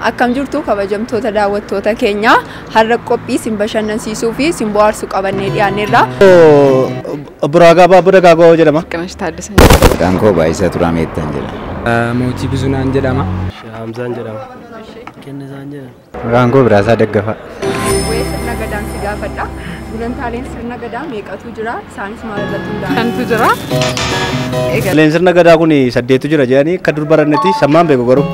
Akkam jirtu kabajamtoota daawwattoota keenyaa, har'a qophii isin bashannansiisuu fi isin bohaarsuu qabannee dhiyaanneerra. Obbo Ragaa Baaboo Dagaagoo jedhama. Qamash Taaddasaa. Maqaan koo Baay'isaa Turaameettaan jedhama. Mootii Bizunaan jedhama. Hamzaan jedhama. Kennisaan jedhama. Maqaan koo Biraasaa Daggafaa. Waa'ee sirna gadaan si gaafadha. Gulantaaleen sirna gadaa meeqatu jira? Isaanis maal irratti hundaa'an? Shantu jira. Leen sirna gadaa kun 8tu jira jedhanii akka dur barannetti sammaan beeku garuu.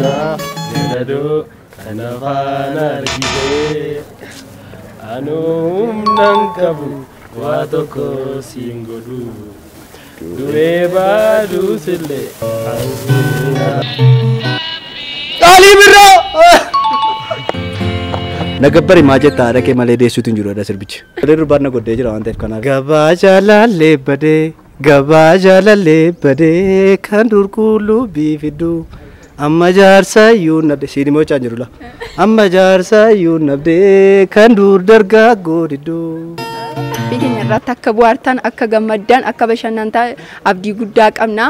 Jedhaduu kana faana argitee anuu humnan qabu waa tokko siin godhu du'ee baaduusillee. Qaalii birraa! Nagabbari maa jetta haadha kee malee deessuutu hin jiru sirbichi. Badee durbaan na goddee jira waan ta'eef kanaaf. Gabaa jaalallee badee, gabaa jaalallee badee, kan dur qullubbii fiddu amma jaarsa iyyuu nabdee siin immoo caan jiru la. Amma jaarsa iyyuu nabdee kan dur dargaggoo diddu. Qophii keenya irratti akka bohaartan, akka gammaddan, akka bashannantan abdii guddaa qabna.